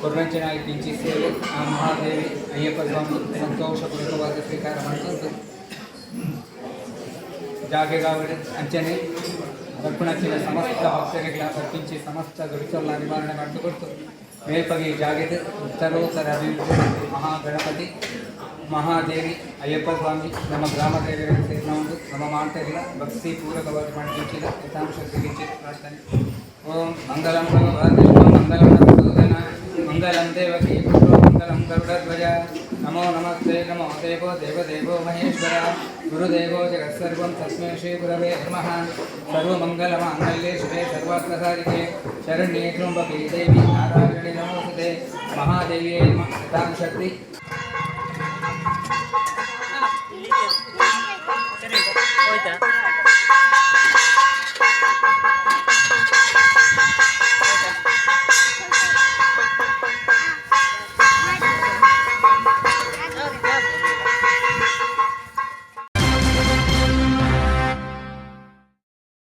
ಕೊರ್ನಂಚಿನ ಇಂಚಿ ಸೇವೆ ಆ ಮಹಾದೇವಿ, ಅಯ್ಯಪ್ಪ ಸ್ವಾಮಿ ಸಂತೋಷಪೂರ್ವಕವಾದ ಸ್ವೀಕಾರ ಮಾಡ್ತಂತು ಜಾಗೆಗಾವಡೆ. ಅಂಚನೆ ಬರ್ಪುಣಂಚಿನ ಸಮಸ್ತ ಭಕ್ತರಿಗಳ ಬರ್ಪಿಂಚಿ ಸಮಸ್ತ ದುಡಿಚೊಲ್ಲ ನಿವಾರಣೆ ಮಾಡ್ತು ಕೊಡ್ತು. ಮೇಲ್ಪಗೆ ಜಾಗೆದ ಉತ್ತರೋತ್ತರ ಅಭಿವೃದ್ಧಿ. ಮಹಾಗಣಪತಿ, ಮಹಾದೇವಿ, ಅಯ್ಯಪ್ಪ ಸ್ವಾಮಿ ನಮ್ಮ ಗ್ರಾಮ ದೇವರಿಗೆ ಸೇರಿನ ಒಂದು ನಮ್ಮ ಮಾಂತೆಲ್ಲ ಭಕ್ತಿ ಪೂರಕವಾಗಿ ಮಾಡಿದ ಯಥಾಂಶಕ್ತಿಗೆ ಪ್ರಾರ್ಥನೆ. ಓಂ ಮಂಗಲಂ ಭಗವಾನ್ ವಿಷ್ಣು, ಮಂಗಲಂ ಮಧುಸೂದನ, ಮಂಗಲಂ ದೇವಕೀ ಪುತ್ರೋ, ಮಂಗಲಂ ಗರುಡಧ್ವಜ. ನಮೋ ನಮಸ್ತೆ ನಮೋ ದೇವೋ ದೇವದೇವೋ ಮಹೇಶ್ವರ, ಗುರುದೇವೋ ಜಗತ್ಸರ್ವಂ, ತಸ್ಮೈ ಶ್ರೀ ಗುರವೇ ನಮಃ. ಸರ್ವಮಂಗಲಮಾಂಗಲ್ಯೆ ಶಿವೆ ಸರ್ವಾರ್ಥಸಾಧಿಕೆ, ಶರಣ್ಯೇ ತ್ರ್ಯಂಬಕೆ ದೇವಿ ನಾರಾಯಣಿ ನಮೋಸ್ತುತೆ. ಮಹಾದೇವಿಯೇ ನಮಃ. ಯಥಾಶಕ್ತಿ.